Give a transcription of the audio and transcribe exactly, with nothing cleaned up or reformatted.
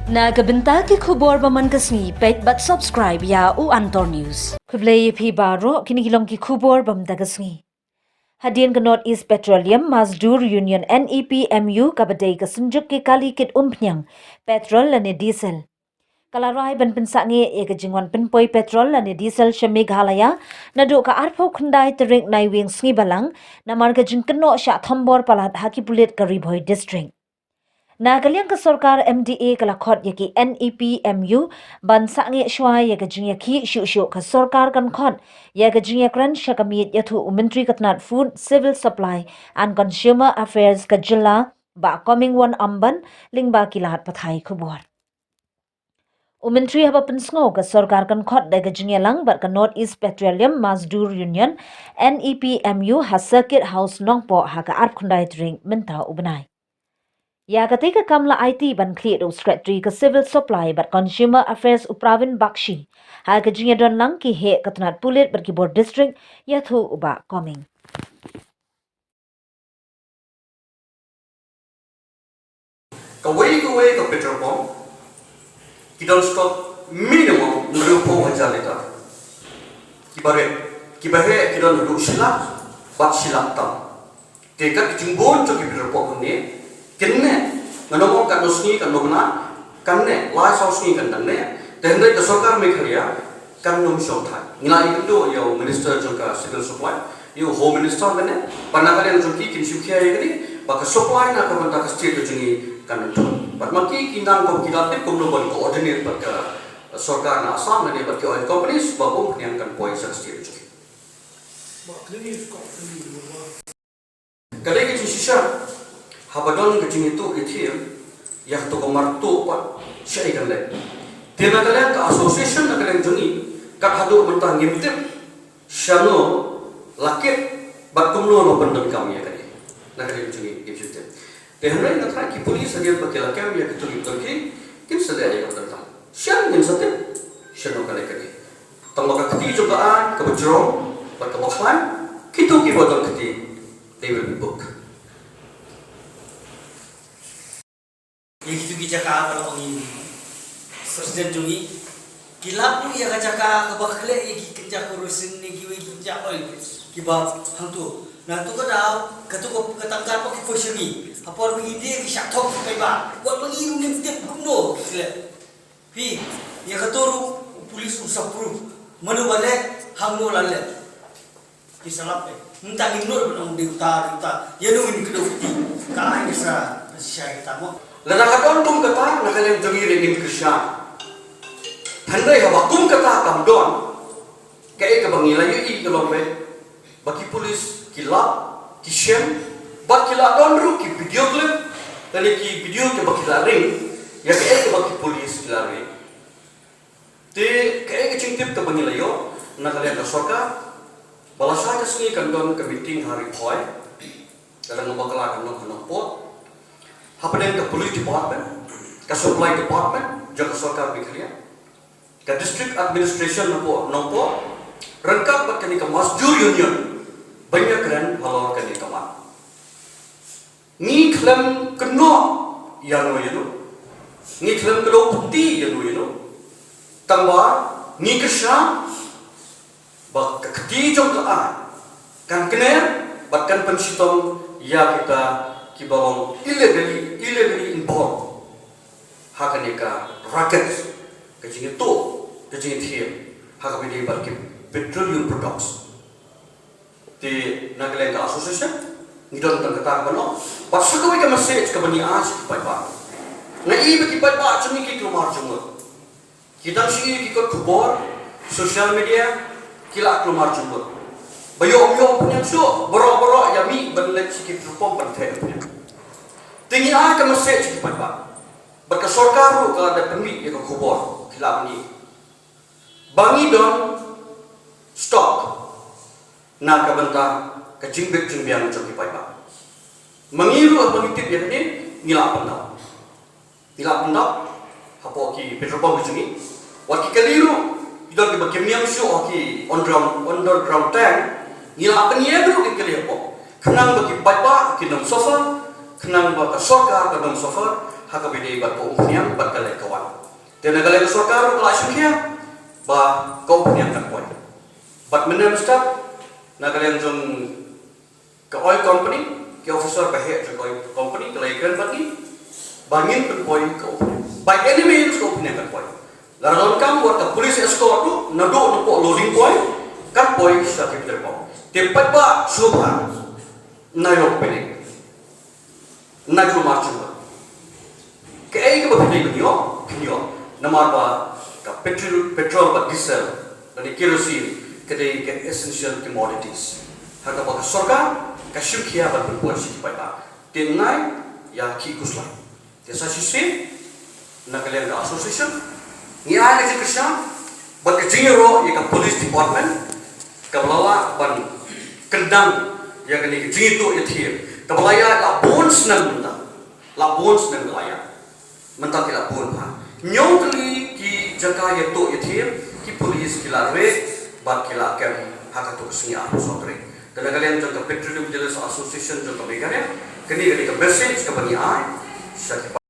Na ka bynta ki khubor ba man ka sngi, peit bad subscribe ïa u Antor News. Khublei ïa phi baroh, kine ki long ki khubor ba mynta ka sngi. Hadien ka North East Petroleum Mazdoor Union, N E P M U, kaba dei ka synjuk ki kali kit umphniang petrol lane diesel, ka la rai ban pynsangeh ïa ka jingwan pynpoi petrol lane diesel sha Meghalaya naduh ka arphew khyndai tarik Naiwieng Sngi Balang, namar ka jingkynnoh shah thombor palat ha ki pulit ka Ri Bhoi District. Na ka liang ka sorkar M D A ka la khot ïa ki N E P M U ban sangeh shuwa ïa ka jingïakhih shuh shuh, ka sorkar kan khot ïa ka jingïakren sha ka miet, ïathuh u Myntri ka tnat Food, Civil Supply and Consumer Affairs ka jylla, Bah Comingone Ymbon, lyngba ki lad pathai khubor. U Myntri haba pynsngew ka sorkar kan khot da ka jingïalang bad ka North East Petroleum Mazdoor Union, N E P M U, ha Circuit House Nongpoh ha ka arphew khyndai tarik mynta u bnai. Ïa katei ka kam la aiti ban khlieh da u Secretary ka Civil Supply bad Consumer Affairs u Pravin Bakshi ha ka jingïadon lang ki heh ka tnat pulit bad ki bor district, ïathuh u Bah Coming. Kawei kawei ka petrol pump ki don stock minimum hynriewphew hajar litar. Kiba rit, kiba heh ki don haduh shi lak bad shi lak tam. Te kat ki jingbun jong ki petrol pump hangne, kine, ngan ong katno sngi katno bnai, kan neh, lai saw sngi kan dang neh. Te hynrei ka sorkar Meghalaya kan ym shong thait. Ngi la ïakynduh ïa u Minister jong ka Civil Supply, ïa u Home Minister hangne, bad na ka liang jong ki kin shim khia ïa kane, ba ka supply na ka bynta ka state ka jong ngi kan ym thun. Bad ma ki ki nang kum ki la tip kumno ban coordinate bad ka sorkar na Assam lane bad ki oil companies ba umphniang kan poi sha ka state ka jong ngi. Ka dei ka jingshisha haba don ka jingïathuh ïathiam ïa kato ka mar tuh pat shaei kan leh. Te na ka liang ka association na ka liang jong ngi, kat haduh mynta ngim tip shano la kit bad kumno la pyndonkam ïa kane. Na ka liang jong ngi ngim tip. Te hynrei nga tharai ki police hadien ba ki la kem ïa kito ki tyrki, kin sa leh ïa ka bynta. Shen ngin sa tip shano ka leh kane. Tang ba ka kti jong ka aiñ kaba jrong bad kaba khlaiñ, kito kiba don kti, they will be booked. Ïa kito ki jaka ba la ong i Sergeant jong ngi, ki lap ïa ka jaka kaba khleh ïa ki kynja kerosene ne kiwei ki kynja oil kiba hangto. Na to ka daw, kato ka, ka tangkar ba ki poi sha ngi. Ha por ba ngi die ki shah thok ki paidbah. Wat ba ngi ruh ngim tip kumno ki khleh. Phi, ïa kato ruh u police um sa proof. Mano ba leh, hangno la leh. Ki sa lap eh. Mynta ngin nud ban ong dei uta, dei uta. Ïa no ngin kdew kti. Ka aiñ ka sa, sa shisha ïa kita mo. Lada ka don kum kata, na ka liang jong ngi ruh ngin kyrshan. Hynrei haba kum kata kam don, kaei kaba ngi la ïohi ka long ba, ba ki police ki lap, ki shem, bad ki la don ruh ki video clip, lane ki video kiba ki la ring ïa kaei kaba ki police ki la ring. Te kaei ka jingtip kaba ngi la ïoh na ka liang ka sorkar, ba lashai ka sngi kan don ka meeting ha Ri Bhoi, ka dang bakla kan long ha Nongpoh, hapdeng ka police department, ka supply department jong ka sorkar Meghalaya, ka district administration Nongpoh, Nongpoh, ryngkat bad kane ka Mazdoor Union, ban ïakren halor kane ka mat. Ngi khlem kynnoh ïano ïano, ngi khlem kdew kti ïano ïano, tangba ngi kyrshan ba ka kti jong ka aiñ kan kner bad kan pynshitom ïa kita kiba long illegally, illegally involved ha kane ka racket, ka jingïathuh, ka jingïathiam ha kaba ïadei bad ki petroleum products. Te na ka liang ka association ngi don tang kata kaba noh, bad sa kawei ka message kaba ngi ai sha ki paidbah. Nga i ba ki paidbah jong ngi ki kulmar jingmut. Ki dang shu i ki kot khubor, social media, ki la kulmar jingmut. Ba ïoh ym ïoh pynïap shuh, baroh baroh ïa mih ban leit sha ki petrol pump ban theh pynïap. Te ngi ai ka message sha ki paidbah. Bad ka sorkar ruh ka la dep pynmih ïa ka khubor, ki la pynmih. Ba ngi don stock na ka bynta ka jingbit jingbiang jong ki paidbah. Ma ngi ruh haba ngi tip ïa kane, ngi lah pyndaw. Ngi lah pyndaw hapoh ki petrol pump ki jong ngi. Wat ki kali ruh, ki don kiba kim niam shuh ha ki underground, underground tank, ngi lah pynïeng ruh ki kali hapoh. Khnang ba ki paidbah kin ym suffer, khnang ba ka sorkar kan ym suffer ha kaba ïadei bad ka umphniang bad ka leit ka wan. Te na ka liang ka sorkar ruh ka la shim khia ba ka u pynïaid kan poi. Bad mynne mynstep na ka liang jong ka oil company, ki officer ba heh jong ka oil company ka la ïakren bad ngi ba ngin pynpoi ka u pynïaid. By any means ka u pynïaid kan poi. Lada donkam wat ka police escort ruh naduh na pdeng loading point kan poi sha ki petrol pump. Te pat ba shuwa na ïoh pynïaid. Na ka marching ba kaei kaba phi dei ban ïoh, phin ïoh. Namar ba ka petrol, petrol bad diesel lane kerosene ka dei ka essential commodities ha kaba ka sorkar ka shim khia ban pynpoi sha ki paidbah. Te ngai ïa ki khuslai. Te sa shisien na ka liang ka association ngi ai ka jingkyrshan bad ka jingïaroh ïa ka police department kaba la lah ban kyndang ïa kane ka jingïathuh ïathiar kaba la ïaid la bun snem mynta. La bun snem ka la ïaid. Mynta ki la bun bha. Hynñiew tylli ki jaka ïathuh ïathiar ki police ki la red bad ki la kem ha kato ka sngi arphew saw tarik. Te na ka liang jong ka Petroleum Dealers Association jong ka Meghalaya kane ka dei ka message kaba ngi ai sha ki